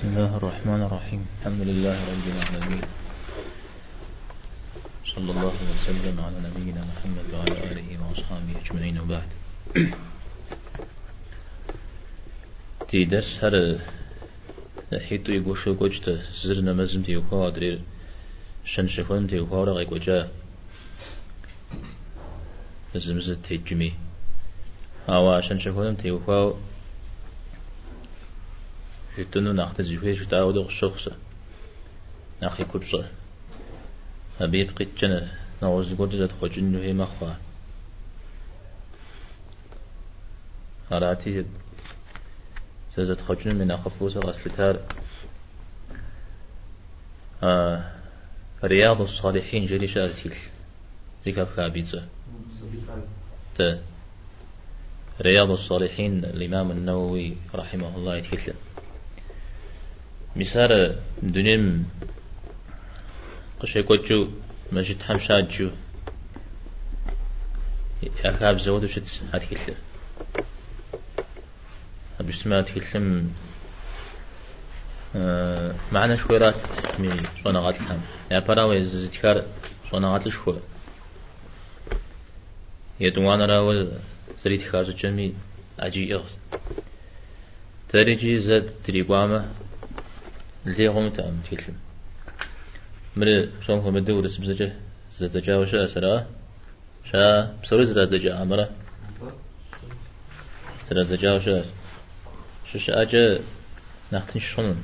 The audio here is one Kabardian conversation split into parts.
بسم الله الرحمن الرحيم. الحمد لله رب العالمين. صلى الله وسلم على نبينا محمد وعلى آله وأصحابه أجمعين وبعد. Ди дерсхэр ӏыхьитӏу игуэшу екӏуэкӏт, зыр нэмэзым теухуауэ, адрейр щэн-щэхуэным теухуауэрэ къекӏуэкӏа зэзэмызэ текӏми. Ауэ а щэн-щэхуэным теухуауэ жытӏэну нэхъ дызыхуейр жытӏауэ хуэдэу къысщохъу сэ, нэхъ и купщӏэр. Абы ипкъ иткӏэ нэгъуэщӏ зыгуэркӏэ зэтхъуэкӏын хуей мэхъу ар. Арати, зэрызэтхъуэкӏынум и нэхъыфӏу сэ къэслъытар Рияду Салихьин жери щыӏэ зы тхылъ, зэхэфха абы и цӏэ? Дэ. Рияду Салихьин Имам Нэуэуи рахьимахуллах и тхылъыр. Мис ар дунейм къыщекӏуэкӏыу мэжджытхэм щаджу я хабзэ хуэдэу щытщ а тхылъыр. Абы щытмэ а тхылъым мыхьэнэшхуэ ират мы щӏэныгъэлӏхэм. Япэрауэ езы зытхар щӏэныгъэлӏышхуэ. Етӏуанэрауэ зэритха щӏыкӏэми ӏэджи иӏыгъщ. Дэри иджы зэ дрикӏуамэ, лей хъунутэкъым тхылъым. Мыр псом хуэмыдэу урысыбзэкӏэ зэдзэкӏауэ щыӏэщ, ара? Ща псори зэрадзэкӏа хьэмэрэ? Зэрадзэкӏауэ щыӏэщ. Щыщыӏэкӏэ нэхъ тынш хъуну.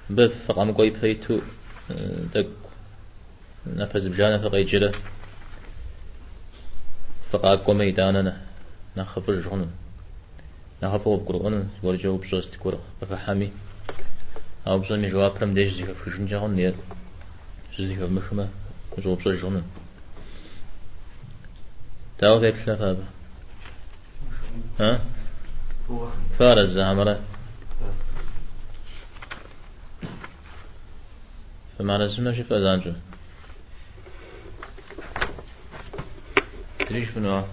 Мыбы фыкъэмыкӏуэ ипэ иту тӏэкӏу напэ зыбжанэ фыкъеджэрэ фыкъакӏуэмэ итӏанэ нэхъыфӏыж хъуну. Нэхъыфӏу къывгурыӏуэну, зыгуэркӏэ упщӏэ зыгуэр къыхыхьэми, а упщӏэм и жэуапыр мыбдеж зэхэфхыжынкӏэ хъуну е щызэхэвмыхмэ, ущӏэупщӏэж хъуну. Дауэ феплърэ фэ абы? А? Фыарэзы хьэмэрэ? Фымыарэзымэ жыфӏэ занщӏэу. Зыри жыфӏэну?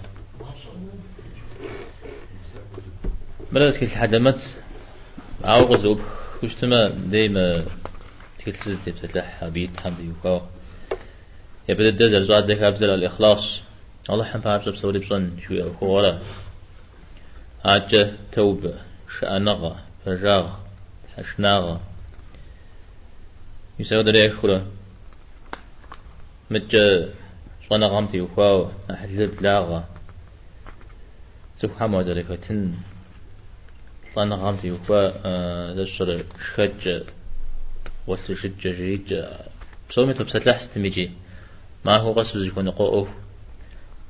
Мыр тхылъ хьэлэмэт, ауэ къызэӏупхыу щытмэ, дей мы тхылъыр зытепсэлъыхь абы итхэм теухуауэ. Япэ дыдэ зэрыщӏадзэ хабзэр аль-Ихлас, Алыхьым папщӏэ псори пщӏэн жыхуиӏэ ӏуэхугъуэрэ. Адэкӏэ тэубэ, шыӏэныгъэ, пэжагъ, тхьэшынагъэ. Мис апхуэдэурэ ехыурэ. Мыдкӏэ щӏэныгъэм теухуауэ, ӏыхьлы, благъэ, цӏыхухэм уазэрыхэтын, лӏэныгъэм теухуа зэщӏэрэ шхэкӏэ, гъуэлъыжыкӏэ, жеикӏэ, псоми топсэлъыхь сытым икӏи, махуэ къэс узыхуэныкъуэ ӏуэху.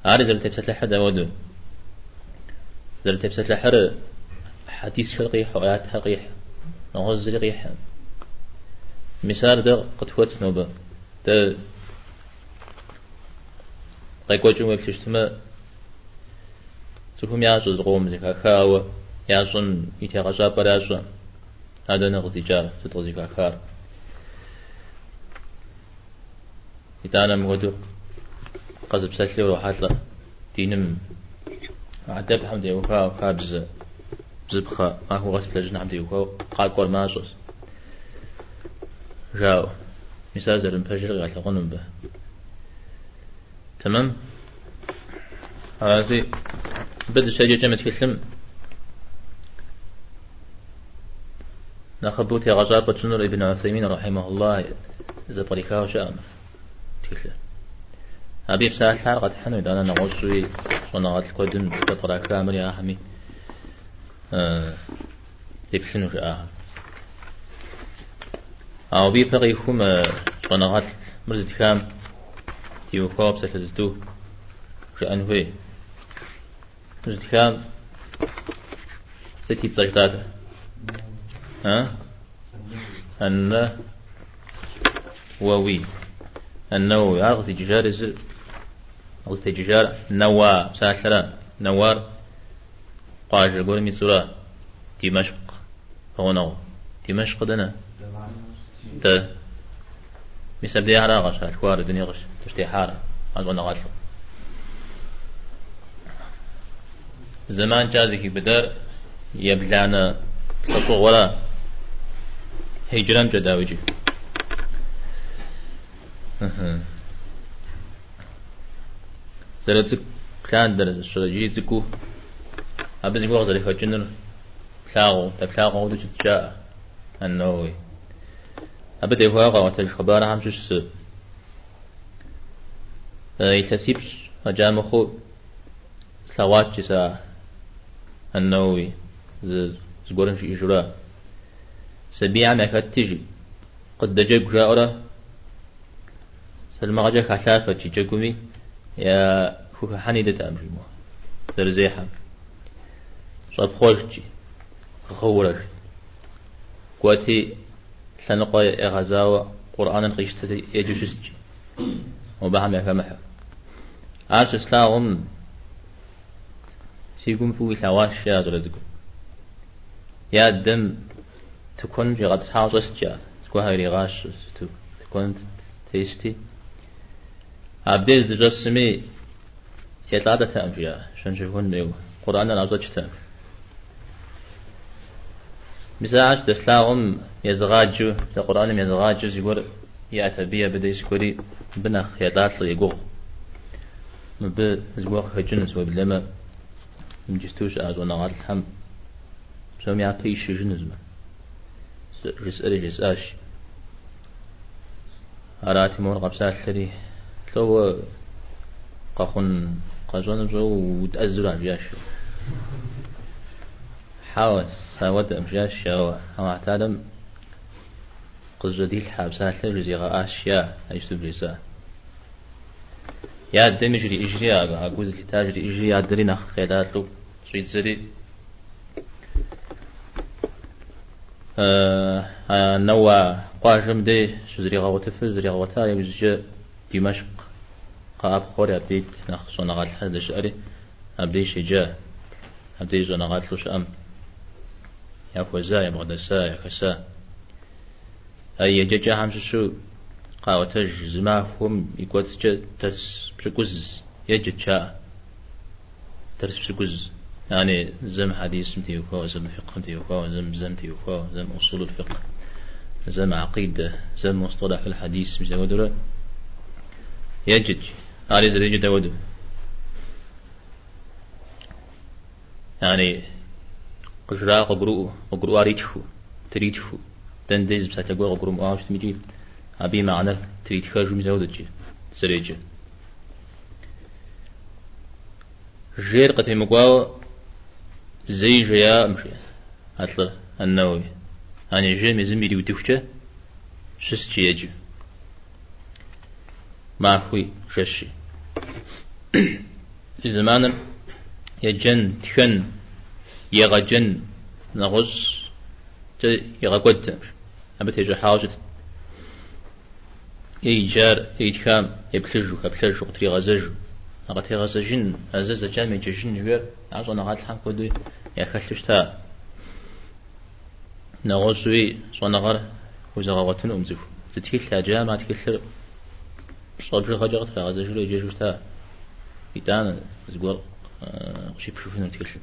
Ари зэрытепсэлъыхьыр дауэдэу? Зэрытепсэлъыхьыр хьэдисхэр къихьу, аятхэр къихьу, нэгъуэщӏ зыри къихьым. Мис ар дэ къытхуэт нобэ. Дэ къекӏуэкӏым уеплъу щытмэ, цӏыхум ящӏэ зыкъом зэхахауэ, ящӏэм и тегъэщӏапӏэр ящӏэ. Ар дэнэ къыздикӏар, сыт къызыхахар? Итӏанэ мыхуэдэу къэзыпсэлъи урохьэлӏэ диным адэбхэм теухуауэ, хабзэ, бзыпхъэ, махуэ къэс блэжьынхэм теухуауэ къакӏуэр мащӏэщ. Жаӏэу. Мис ар зэрымыпэжыр къигъэлъэгъуэну мыбы. Тэмэм? Арати, мыбы дыщеджэкӏэ мы тхылъым нэхъыбэу тегъэщӏапӏэ тщӏынур Ибн Усеймин рахьимахуллах зэпкърихауэ щыӏэ мы тхылъыр. Абы и псалъэхэр къэтхьыну, итӏанэ нэгъуэщӏуи щӏэныгъэлӏ куэдым зэпкъраха мыри ахэми деплъыну жаӏахэм. Ауэ абы ипэ къихуэу мы щӏэныгъэлӏ мыр зытхам теухуауэ псалъэ зытӏу жыӏэн хуей. Мыр зытхам сыт и цӏэ жытӏат? А? Ан-Нэуэуи. Ан-Нэуэуи. Ар къыздикӏыжар езыр къызытекӏыжар Нэуа псалъэра. Нэуар къуажэ гуэрым и цӏэура. Димэшкъ пэгъунэгъу. Димэшкъ дэнэ? Дэ. Мис абдежра къыщалъхуар, дуней къыщытехьар а щӏэныгъэлӏыр. Зэманкӏэ ар зыхиубыдар ебланэ лӏэщӏыгъуэра. Хьиджрэмкӏэ дауикӏи. Зэрыцӏыкӏу лъандэрэ иджыри цӏыкӏуу абы зыгуэр къызэрыхэкӏынур плъагъуу, дэплъагъуу хуэдэу щытт жаӏэ Ан-Нэуэуи. Абы теухуауэ къаӏуэтэж хъыбархэм щыщ зы илъэсипщӏ фӏэкӏа мыхъуу слъэгъуат жи сэ Ан-Нэуэуи зыгуэрым жиӏэжурэ. Сабийхэм яхэтти, жи, къыддэджэгу жаӏэурэ сэлмыгъэкӏэ халъафэт, жи, джэгуми яхухыхьэн идэтэкъым, жи, мо зэрызехьэм. Щӏэпхъуэжт, жи, гъыурэ, жи. Кӏуэти, лъэныкъуэ егъэзауэ Къурӏэныр къищтэти, еджэу щыст, жи, мобыхэм яхэмыхьэу. Ар щыслъагъум, си гум фӏыуэ илъэгъуащ, жи а щӏалэ цӏыкӏум. И адэм тыкуэным щӏигъэтӏысхьауэ щӏэст, жи ар, зыгуэрхэр иригъащэу сыту тыкуэным тести. Абдеж здыщӏэсми елӏалӏэтэкъым, жи ар, щэн-щэхун хуейуэ, Къурӏэныр ӏэщӏэкӏтэкъым. Мис ар щыдэслъагъум езыгъаджэу, сэ Къурӏэным езыгъаджэу зыгуэр иӏэт абы, абы деж сыкӏуэри, мыбы нэхъ елӏалӏэ, егугъу. Мыбы зыгуэр къыхэкӏынущ, уеблэмэ иджысту щыӏэ щӏэныгъэлӏхэм псом япэ ищыжынущ мыр. Жысӏэри жесӏащ. Арати, мор къэпсалъэри, лӏо уэ къэхъун къэщӏэну пщӏэуэ удӏэзура, жиӏащ. Хьэуэ, сэ ауэдэкъым, жиӏащ, ауэ Аллахь Тэхьэлам къызжьэдилъхьа псалъэр жызигъэӏащ, жиӏа, иджысту бжесӏа. И адэми жриӏэжри, а гу зылъита жриӏэжри, и адэри нэхъ къелӏалӏэу щӏидзэри, а Нэуа къуажэм дей щызригъэгъуэтыфыр зригъэгъуэта иужькӏэ Димэшкъ къэӏэпхъуэри абдейт нэхъ щӏэныгъэлӏхэр здэщыӏэри, абдей щеджа, абдей щӏэныгъэлӏу щыӏэм яхуэза, ябгъэдэса, яхэса. А и еджэкӏэхэм щыщу къаӏуэтэж зы махуэм и кӏуэцӏкӏэ дэрс пщыкӏуз еджэт жаӏэ. Дэрс пщыкӏуз, яни зэм хьэдисым теухуауэ, зэм фикъхым теухуауэ, зэм бзэм теухуауэ, зэм усулул фикъ, зэм акъидэ, зэм мусталахул хьэдис, мис апхуэдэурэ еджэт. Ари зэреджэр дауэдэу? Яни къыжраӏэр къыгурыӏуэу, къыгурыӏуар итхыу, тритхыу, дэн дей зы псалъэ гуэр къыгурымыӏуауэ щытми икӏи абы и мыхьэнэр тритхэжу мис апхуэдэт зэреджэр. Жейр къытемыкӏуауэ зэи жеякъым, жи а лӏыр, Ан-Нэуэуи. Яни жейм езым ириудыхукӏэ щыст жи еджэу. Махуи жэщи. И зэманыр еджэн, тхэн, егъэджэн нэгъуэщӏкӏэ игъэкӏуэдтэкъым. Абы тещӏыхьауэ щытт. Е иджар, е итхам еплъыжу, хэплъэжу, къытригъэзэжу. А къытегъэзэжын, а зэ зэджам еджэжын жыхуиӏэр ар щӏэныгъэлӏхэм хуэдэу яхэлъу щыта. Нэгъуэщӏуи щӏэныгъэр хузэгъэгъуэтынукъым цӏыху. Зы тхылъ яджам а тхылъыр пщӏэ бжыгъэкӏэ къытрагъэзэжурэ еджэжу щыта. Итӏанэ зыгуэр къыщипхыфынур тхылъым.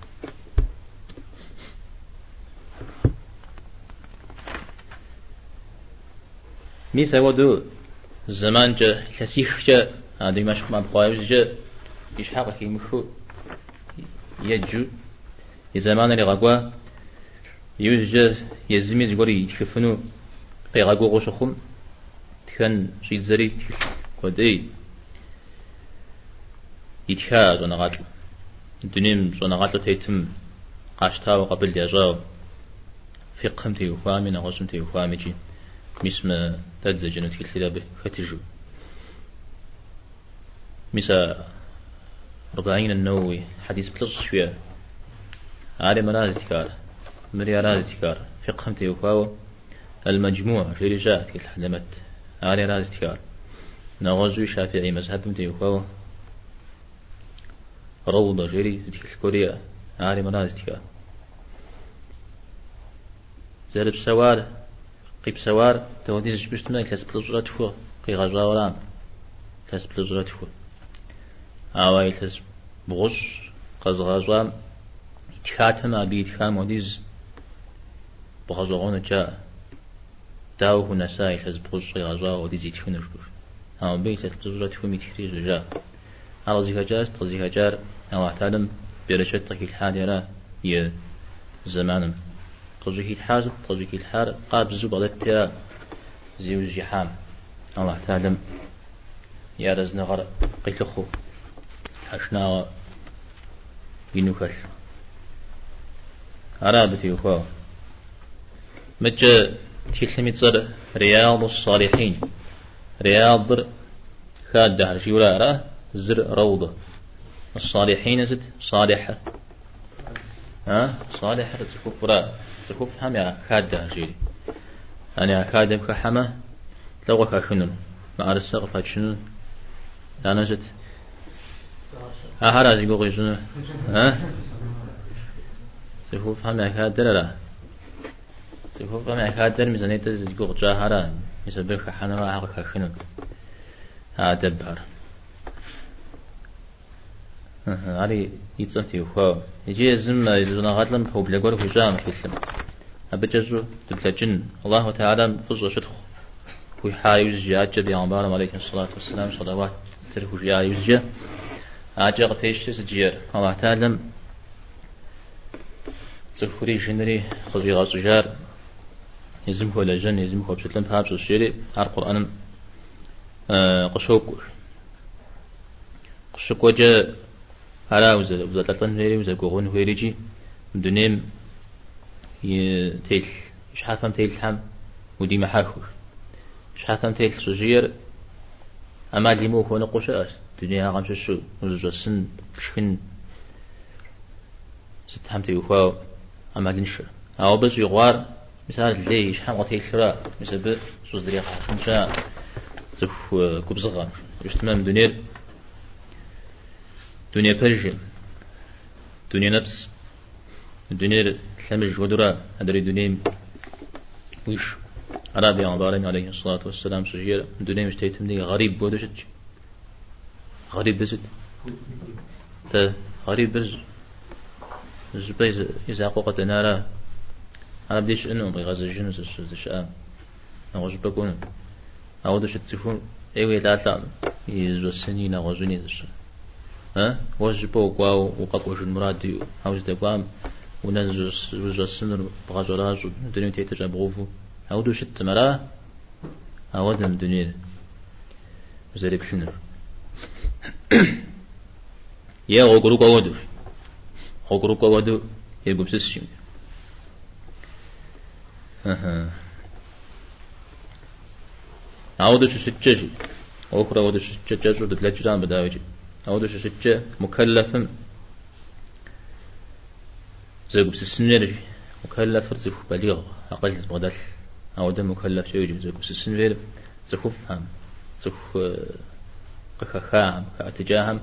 Мис апхуэдэу зэманкӏэ, илъэсихкӏэ а Димэшкъым ӏэпхъуа иужькӏэ и щхьэ къыхимыхыу еджэу и зэманыр игъэкӏуа, иужькӏэ езыми зыгуэр итхыфыну къигъэгугъэу щыхъум, тхэн щӏидзэри тхылъ куэдей итха щӏэныгъэлӏ. Дунейм щӏэныгъэлӏу тетым къащтауэ, къабыл ящӏауэ. Фикъхым теухуами, нэгъуэщӏым теухуами икӏи мис мы дэ дызэджэну тхылъри абы хэтыжу. Мис а Арбаин ан-Нэуэуи, хьэдис плӏыщӏ жиӏэр. Ари мыра зытхар, мыри ара зытхар. Фикъхым теухуауэ Аль-Маджмуа жери щыӏэ тхылъ хьэлэмэт. Ари ара зытхар. Нэгъуэщӏуи Шафиӏи мэзхьэбым теухуауэ Рауда жери зы тхылъ гуэр иӏэ. Ари мыра зытхар. Зэрыпсэуар, къипсэуар дауэдиз жыпӏэу щытмэ, илъэс плӏыщӏрэ тху къигъэщӏауэ арам. Илъэс плӏыщӏрэ тху. Ауэ илъэс бгъущӏ къэзыгъэщӏам итхатэмэ, абы итхам хуэдиз бгъэщӏэгъуэнут жаӏэ. Дауэ хунэса илъэс бгъущӏ къигъэщӏауэ апхуэдиз итхыну жыпӏэу. Ауэ мыбы илъэс плӏыщӏрэ тхум итхри ежьэжа. Ар къызыхэкӏар сыт? Къызыхэкӏар Алыхь Тэхьэлам берычэт къыхилъхьати ара и зэманым. Къыщӏыхилъхьар сыт? Къыщӏыхилъхьар къабзэу бгъэдэтти ара зи ужь ихьам. Алыхь Тэхьэлам и арэзыныгъэр къилъыхъуэу, тхьэшынагъэ ину хэлъу. Ара абы теухуауэ. Мыдкӏэ тхылъым и цӏэр Рияду Салихьин. Риядыр хадэхэр жиӏэурэ ара? Зыр рэудэ. Салихьиныр сыт? Салихьыр. А? Салихьыр цӏыхуфӏра? Цӏыхуфӏхэм я хадэхэр жери. Яни а хадэм хыхьэмэ, лӏо къыхахынур, мыӏэрысэ къыпачынур. Итӏанэ сыт? Ахэр зи гугъу ищӏыну? А? Цӏыхуфӏхэм я хадэр ара? Цӏыхуфӏхэм я хадэр мис а нетӏэ зи гугъу тщӏахэр мис абы хыхьэнурэ ахэр къыхахыну. А адэбхэр. Ари и цӏэм теухуауэ. Иджы езым езы щӏэныгъэлӏым пэублэ гуэр хуищӏа мы тхылъым. Абы кӏэщӏу дыблэкӏын. Аллаху Тэхьэлам фӏыщӏэ щытхъу хуихьа иужькӏэ, адэкӏэ Бегъымбарым алейхи сэлату уэсселам сэлэуатыр хужиӏа иужькӏэ, адэкӏэ къыпещыр сыт жиӏэр? Аллаху Тэхьэлам цӏыхури жынри къыщӏигъэщӏыжар езым хуэлэжьэн, езым хуэпщылӏын папщӏэщ, жери ар Къурӏэным къыщокӏуэ. Къыщыкӏуэкӏэ ара узэлӏэлӏэн хуейри, узэгугъун хуейри икӏи мы дунейм и телъ, и щхьэфэм телъхэм удимыхьэхыу. Щхьэфэм телъ щӏыжиӏэр ӏэмал имыӏэу хуэныкъуэу щыӏэщ, дунеягъэм щыщу узыщӏэсын, пшхын сытхэм теухуауэ ӏэмалыншэр. Ауэ абы щӏигъуар, мис ар лей и щхьэм къытелъура, мис абы щӏыздригъэхьэхын щыӏэ цӏыху губзыгъэм. Щытмэ, мы дунейр дуней пэжым, дуней нэпцӏ, дунейр лъэмыж хуэдэура адрей дунейм уиш. Ара бегъымбарым алейхи салату уассалам щӏыжиӏэр, мы дунейм ущытетым дей гъэриб хуэдэу щытщ. Гъэрибыр сыт? Тэ гъэрибыр зыщӏыпӏэ и закъуэ къыдэнара? Ар абдеж щыӏэнукъым, къигъэзэжыну здэщыӏам, нэгъуэщӏыпӏэ кӏуэну. Ауэдэу щыт цӏыхум ӏейуэ елӏалӏэкъым и зыщӏэсыни, нэгъуэщӏыни зыщы. Уэ зыщӏыпӏэ укӏуауэ укъэкӏуэжын мурад уиӏэу, ауэ уздэкӏуам унэ узыщӏэсынур бгъэщӏэращӏэу, дунейм тетыр щӏэбгъэувэу, ауэдэу щыткъым, ара? Ауэдэ мы дунейр узэреплъынур. Е гъуэгурыкӏуэ хуэдэу. Гъуэгурыкӏуэ хуэдэу егупсыс жи. Ауэдэу щыщыткӏэ, жи. ӏуэхур ауэдэу щыщыткӏэ кӏэщӏу дыблэкӏрэ абы дауикӏ. Ауэдэу щыщыткӏэ мукэллэфым зэгупсысын хуейр, жи. Мукэллэфыр цӏыху балигъ, акъыл зыбгъэдэлъ. Ауэдэ мукэллэфкӏэ йоджэ. Зэгупсысын хуейр цӏыхуфӏхэм, цӏыху къыхэхахэм, хэӏэтыкӏахэм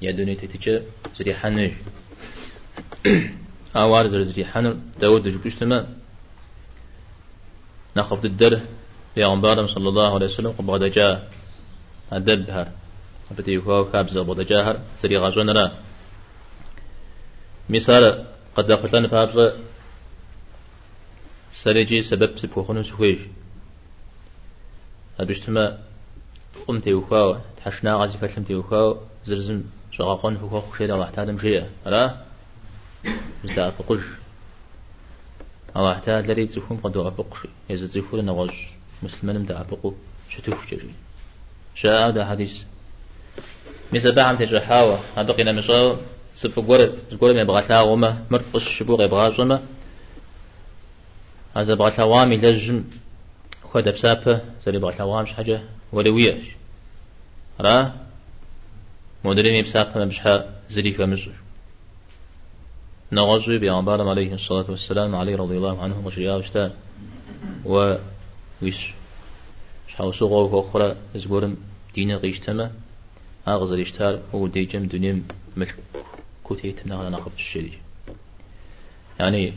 я дуней тетыкӏэ зрихьэн хуейщ. Ауэ ар зэрызрихьэнур дауэдэу жыпӏэу щытмэ, нэхъыфӏ дыдэр Бегъымбарым саллаллаху алейхи вассалам къыбгъэдэкӏа адэбхэр, абы теухуауэ хабзэ къыбгъэдэкӏахэр зэригъэщӏэнра. Мис ар къыдэхъулӏэн папщӏэ сэри икӏи сэбэп сыпхуэхъуну сыхуейщ. Абы щытмэ, фӏым теухуауэ, тхьэшынагъэ зыхэлъым теухуауэ зыр зым щӏэгъэкъуэн фыхуэхъу жери Алыхь Тэхьэлам жеӏэ. Ара? Зыдэӏэпыкъуж. Алыхь Тэхьэлари цӏыхум къыдоӏэпыкъу, жи. Езы цӏыхур нэгъуэщӏ муслъымэным дэӏэпыкъуу щытыхукӏэ, жи. Щыӏэ апхуэдэ хьэдис. Мис абыхэм тещӏыхьауэ, абы къинэмыщӏауэ, зы фӏы гуэр зыгуэрым ебгъэлъагъумэ, мыр фӏыщ жыпӏэу къебгъащӏэмэ, а зэбгъэлъэгъуам илэжьым хуэдэ псапэ зэребгъэлъэгъуам щхьэкӏэ уэри уиӏэщ. Ара? Модрейм и псапэм абы щхьэ зыри хэмыщӏу. Нэгъуэщӏуи бегъымбарым алейхи сэлату уэсселам Алий радиаллаху анху къыжриӏауэ щыта, уэ уи щхьэусыгъуэ ухуэхъурэ зыгуэрым диныр къищтэмэ, ар къызэрищтар уэ удейкӏэм дунейм мылъкуу тетым нэхърэ нэхъыфӏщ, жери. Яни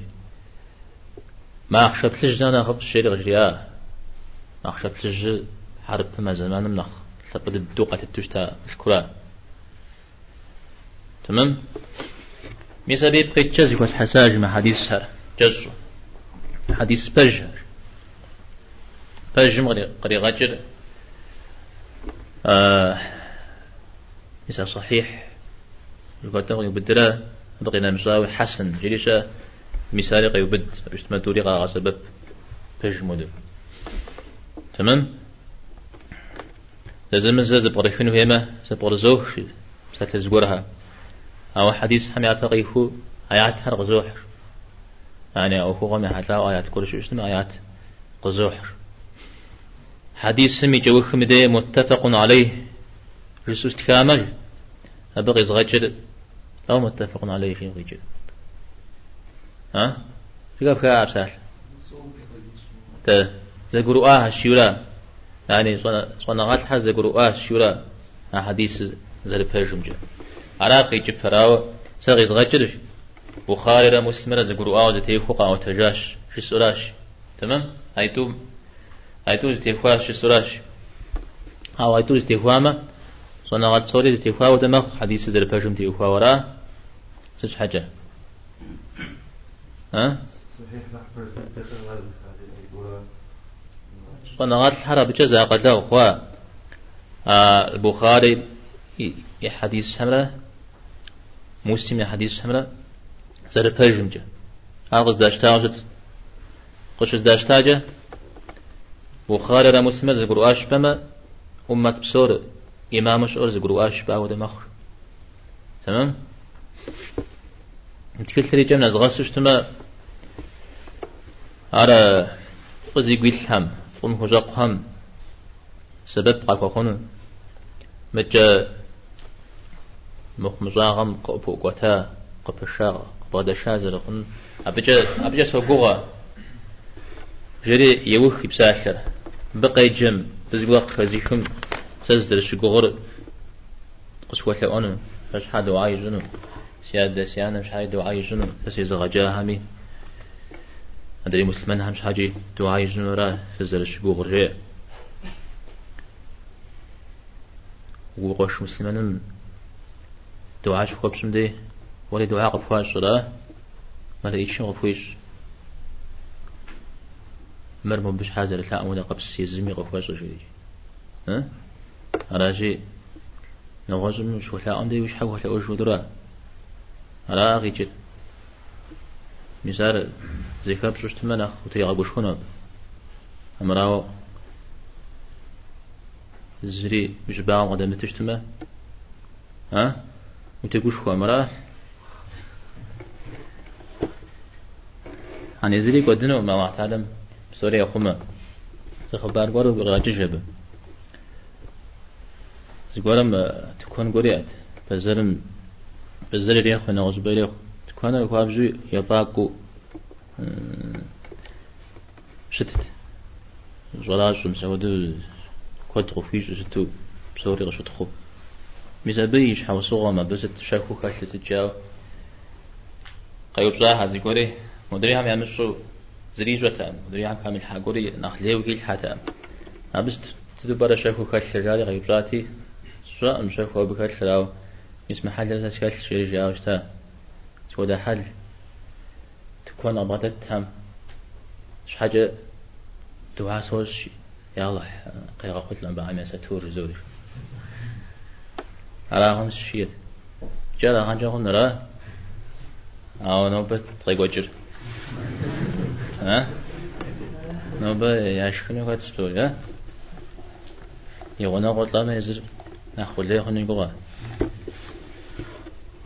махъшэ плъыжь нэхъ нэхъыфӏщ, жери къыжриӏа. Махъшэ плъыжьыр хьэрыпым а зэманым нэхъ лъапӏэ дыдэу къалъытэу щыта мылъкура. Тэмэм? Мис абы ипкъ иткӏэ зэхуэсхьэсащ мы хьэдисхэр кӏэщӏу. Хьэдис пэжхэр. Пэжым къригъэкӏыр мис а сахихь жыхуэтӏэм къиубыдрэ, абы къинэмыщӏауи хьэсэн жери щыӏэ, мис ари къеубыд, абы щытмэ тӏури къагъэсэбэп пэжым хуэдэу. Тэмэм? Зэзэмызэ зэпкърыхын хуеймэ, зэпкърызох, псалъэ зыгуэрхэр. Ауэ хьэдисхэм япэ къихуэу аятхэр къызохь. Яни а ӏуэхугъуэм ехьэлӏауэ аят гуэр щыӏэу щытмэ, аят къызохь. Хьэдисым и кӏэухым и дей муттафакъун алейх жысӏэу стхамэ, абы къизгъэкӏыр дауэ муттафакъун алейх жиӏэм къикӏыр? А? Зэхэфха а псалъэ? Тэ зэгурыӏуахэщ жиӏэура? Яни щӏэныгъэлӏхэр зэгурыӏуащ жиӏэура а хьэдисыр зэрыпэжымкӏэ? Ара къикӏыпэр, ауэ сэ къизгъэкӏыр Бухъарирэ Муслимрэ зэгурыӏуауэ зэтехуэу къаӏуэтэжащ жысӏуращ. Тэмэм? Айтӏум, айтӏур зэтехуащ жысӏуращ. Ауэ айтӏур зэтехуамэ, щӏэныгъэлӏ псори зэтехуа хуэдэ мэхъу хьэдисыр зэрыпэжым теухуауэ ара? Сыт щхьэкӏэ? А? Щӏэныгъэлӏхэр абыкӏэ зэакъылэгъу хъуа? А Бухъари и хьэдисхэмрэ Муслим и хьэдисхэмрэ зэрыпэжымкӏэ. Ар къыздащтауэ щыт. Къыщыздащтакӏэ, Бухъарирэ Муслимрэ зэгурыӏуащ жыпӏэмэ, ӏуммэт псор, имаму щыӏэр зэгурыӏуащ жыпӏа хуэдэ мэхъу. Тэмэм? Тхылъыр и кӏэм нэзгъэсу щытмэ, ар фӏы зигу илъхэм, фӏым хущӏэкъухэм сэбэп къахуэхъуну. Мыкӏэ мыхъумыщӏагъэм къыпыӏукӏуэта, къыпыша, къыбгъэдэша зэрыхъунум, абыкӏэ, абыкӏэ согугъэ. Жери еух и псалъэр. Мыбы къеджэм, абы зыгуэр къыхэзыхым сэ сызэрыщыгугъыр къысхуэлъэӏуэну, сэ щхьа дугьэ ищӏыну, си адэ, си анэм щхьаи дугьэ ищӏыну, сэ сезыгъэджахэми, адрей муслъымэнхэм щхьэкӏи дугьэ ищӏыну ара сызэрыщыгугъыр, жеӏэ. Уи къуэш муслъымэным дугьэ щыхуэпщӏым дей, уэри дугьэ къыпхуащӏыр, мэлэӏичым къыпхуещӏ. Мыр мобы щхьа зэрылъаӏуэм хуэдэ къэпс езыми къыхуэщӏэ, жери. Аращи, нэгъуэщӏым ущыхуэлъаӏуэм дей уи щхьэ ухуэлъэӏуэж хуэдэура? Ара къикӏыр? Мис ар зэхэпщӏу щытмэ, нэхъ утригъэгушхуэну абы. Амырауэ зыри уи щӏыбагъым къыдэмыту щытмэ, а? Утегушхуэ, амыра? Ани зыри кӏуэдынукъым, Аллахь Тэхьэлам псори ехъумэ. Зы хъыбар гуэр уигу къегъэкӏыж абы. Зыгуэрым тыкуэн гуэр иӏэт, бэзэрым, бэзэр ирехъу, нэгъуэщӏыпӏэ ирехъу. Тыкуэныр хуабжьу ефӏакӏуэу щытт. Щӏэращӏэу, мис апхуэдэу куэд къыхуищӏу щыту, псори къыщытхъуу. Мис абы и щхьэусыгъуэм, абы сыт щэхуу хэлъыр сыт жаӏэу къеупщӏахэт зыгуэри, модрейхэм ямыщӏэу зыри ищӏэтэкъым, модрейхэм хамылъхьа гуэри нэхъ лейуэ хилъхьэтэкъым. Абы сыту пӏэрэ щэхуу хэлъыр, жари къеупщӏати, сщӏэкъым щэхуу абы хэлъыр, ауэ мис мы хьэлыр сэ схэлъщ, жери жиӏауэ щыта. Сыт хуэдэ хьэл тыкуэн къыбгъэдэтхэм щхьэкӏэ дугьэ сощӏ, я Алыхь, къегъэхъулӏэ абыхэм я сатур, жызори. Ара хъунщ, жиӏэт. Икӏи арагъэнкӏэ хъун, ара? Ауэ нобэ сыт къекӏуэкӏыр? А? Нобэ яшхыну хэтщ псори, а? И гъунэгъур лӏэмэ езыр нэхъ къулей хъун и гугъэ.